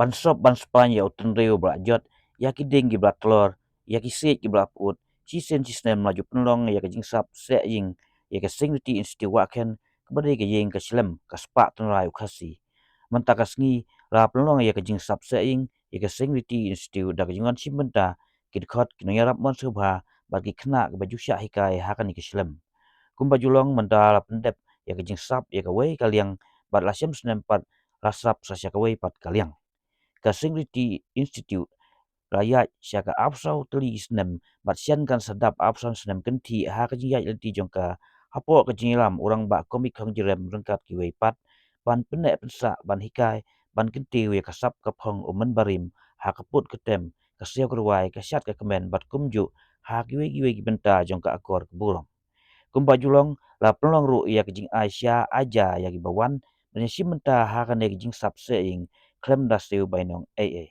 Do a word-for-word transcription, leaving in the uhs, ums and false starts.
ban sop ban spaiñ ïa u tynrai uba la jot, ïa ki dieng kiba la tlor, ïa ki siej kiba la pyut. Shisien shisnem la ju pynlong ïa ka jingsap seh ïing ïa ka Sing Riti Institute Wahkhen, kaba dei ka ïing ka shlem ka spah tynrai u Khasi. Mynta ka sngi la pynlong ïa ka jingsap seh ïing ïa ka Sing Riti Institute da ka jingwan shim bynta ki dkhot, ki nongïarap mon sngewbha bad ki khynnah kiba ju shah hikai ha kane ka shlem. Kumba ju long, mynta la pyndep ïa ka jingsap ïa kawei ka liang bad la shem snem pat la sap sa sha kawei pat ka liang. Ka Sing Riti Institute la ïaid sha ka arphew saw tylli snem bad shen kan sa dap arphew san snem kynthih ha ka jingïaid lynti jong ka. Hapoh ka jingïalam, u Rangbah Komikhong Jyrem ryngkat kiwei pat ban pynneh pynsah, ban hikai, ban kyntiew ïa ka sap ka phong, u mynbarim, ha ka put ka tem, ka siaw ka rwai, ka shad ka kmen bad kumjuh ha kiwei kiwei ki bynta jong ka akor ka burom. Kumba ju long, la pynlong ruh ïa ka jingai sha ai ja ïa kiba wan ban ïashim bynta ha kane ka jingsap seh ïing khlem da siew bainong ei ei.